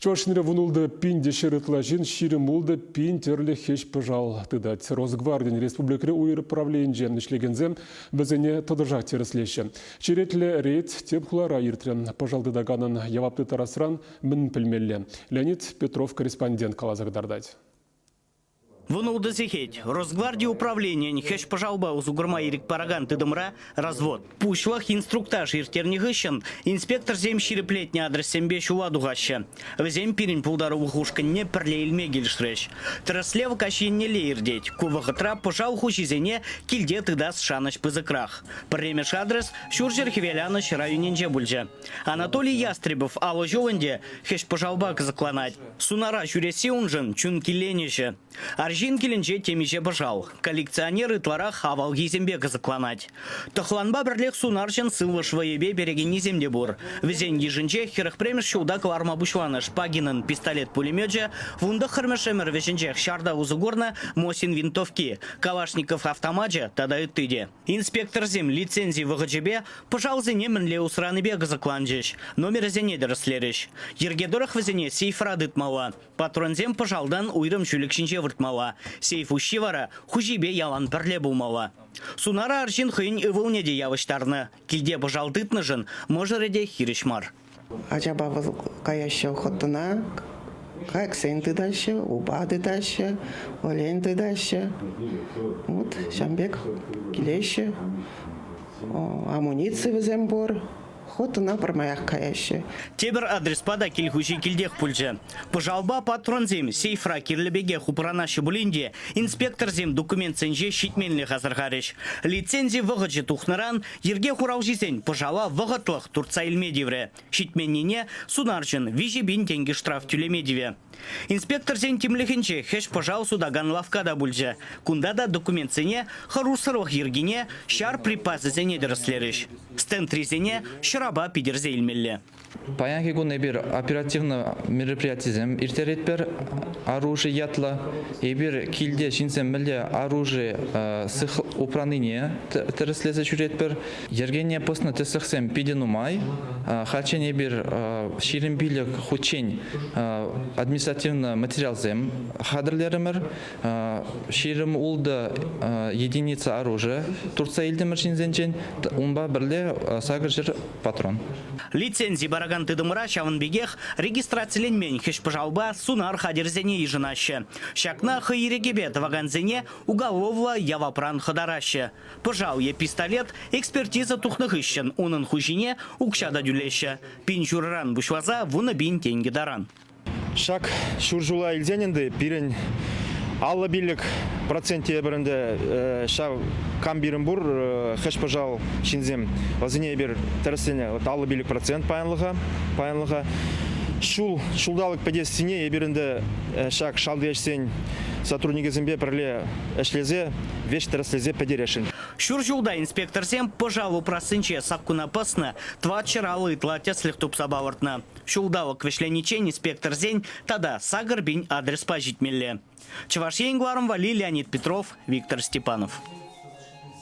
Чӑваш Енре вунултӑ пин те ҫӗр ытла ҫын 26 пин тӗрлӗ хӗҫ-пӑшал тытать. Росгвардин республикӑри управленийӗнче ӗҫлекенсем вӗсене тӑтӑшах тӗрӗслеҫҫӗ. Черетлӗ рейд тӗп хулара иртрӗ. Пӑшал тытаканӑн явап тыттарасран мӗн пӗлмелле? Леонид Петров корреспондент каласа кӑтартать. Вунултӑ сехет. Росгварди управленийӗн хӗҫ-пӑшалпа усӑ курма ирӗк паракан тытӑмра развод. Пуҫлӑх инструктаж ирттернӗ хыҫҫӑн инспекторсем ҫирӗплетнӗ адрессемпе ҫула тухаҫҫӗ. Вӗсем пирӗн пултарулӑх ушкӑнне пӗрле илме килӗшрӗҫ. Тӗрӗслев каҫ еннелле иртет. Ку вӑхӑтра пӑшал хуҫисене килте тытас шанӑҫ пысӑкрах. Пӗрремӗш адрес Ҫурҫӗр Хӗвеланӑҫ районӗнче пулчӗ. Анатолий Ястребов алӑ ҫул ӗнтӗ хӗҫ-пӑшалпа кӑсӑкланать. Сунара ҫӳресси уншӑн чун киленӗҫӗ. Арҫын килӗнче темиҫе пӑшал. Коллекционер ытларах авалхисемпе кӑсӑкланать. Тӑхланпа пӗрлех сунарҫӑн сывлӑш вӑйӗпе перекеннисем те пур. Вӗсен йышӗнче 41-мӗш ҫулта кӑларма пуҫланӑ Шпагинӑн пистолет-пулемечӗ, вунтӑххӑрмӗш ӗмӗр вӗҫӗнчех ҫарта усӑ курнӑ Мосин винтовки, Калашников автомачӗ тата ытти те. Инспекторсем лицензи вӑхӑчӗпе пӑшалсене мӗнле усранипе кӑсӑкланчӗҫ, номерӗсене тӗрӗслерӗҫ. Йӗрке тӑрӑх вӗсене сейфра тытмалла. Патронсем пӑшалтан уйрӑм ҫӳлӗк ҫинче выртмалла. Сейф уҫҫи вара хуҫипе ялан пӗрле пулмалла. Сунара арҫын хӑйӗн ывӑлне те явӑҫтарнӑ. Килте пӑшал тытнӑшӑн мӑшӑрӗ те хирӗҫ мар. Ачапа вӑл каяҫҫӗ охотӑна, кайӑксен тытаҫҫӗ, упа тытаҫҫӗ, олень тытаҫҫӗ. Вот ҫавӑн пек килеҫҫӗ. Амуници вӗсем пур. Охотӑна пӗрмаях каяҫҫӗ. Тепӗр адреспа та кил хуҫи килтех пулчӗ. Пӑшалпа патронсем сейфра кирлӗ пекех упранаҫҫӗ пулин те инспекторсем документсенче ҫитменлӗх асӑрхарӗҫ. Лицензи вӑхӑчӗ тухнӑран йӗрке хуралҫисен пӑшала вӑхӑтлӑх туртса илме тиврӗ. Ҫитменнине сунарҫӑн 3 пин тенкӗ штраф тӳлеме тивӗ. Инспекторсен тимлӗхӗнче хӗҫ-пӑшал сутакан лавкка та пулчӗ. Кунта та документсене, хӑрушсӑрлӑх йӗркине, ҫар припасӗсене тӗрӗслерӗҫ. Стендрисене ҫӑрапа питӗрсе илмелле. Паянхи кун эпир оперативно мероприятисем ирттеретпӗр. Оружие ятлӑ. Эпир килте ҫынсем мӗнле оружие упранине тӗрӗслесе ҫӳретпӗр. Йӗркене пӑснӑ тӗслӗхсем питӗ нумай. Хальччен эпир 25 хутчен административно материалсем хатӗрлерӗмӗр. 26 единица оружия туртса илтӗмӗр ҫынсенчен. Унпа пӗрле 800 патрон. Лицензи паракан тытӑмра ҫавӑн пекех регистрациленмен хӗҫ-пӑшалпа сунар хатӗрӗсене йышӑнаҫҫӗ. Ҫакна хӑй ирӗкӗпе тӑвакансене уголовлӑ явапран хӑтараҫҫӗ. Пӑшал е пистолет экспертиза тухнӑ хыҫҫӑн унӑн хуҫине укҫа та тӳлеҫҫӗ. Пин ҫурӑран пуҫласа 10 000 тенкӗ таран. Ҫак ҫур ҫула илсен ӗнтӗ пирӗн 55% тепӗр ӗнтӗ ҫав кам пирӗн пур хӗҫ-пӑшал ҫынсем, вӗсене эпир тӗрӗсленӗ вот 55% паянлӑха, паянлӑха. Ҫул, ҫулталӑк пӗтессине эпир ӗнтӗ ҫак шалти ӗҫсен сотрудникӗсемпе пӗрле ӗҫлесе веҫ тӗрӗслесе пӗтересшӗн. Ҫур ҫулта инспекторсем пӑшал упрассинче саккуна пӑснӑ 450 ытла тӗслӗх тупса палӑртнӑ. Ҫулталӑк вӗҫлениччен инспекторсен тата 8 пин адреспа ҫитмелле. Чӑваш Ен кӑларӑм валли Леонид Петров, Виктор Степанов.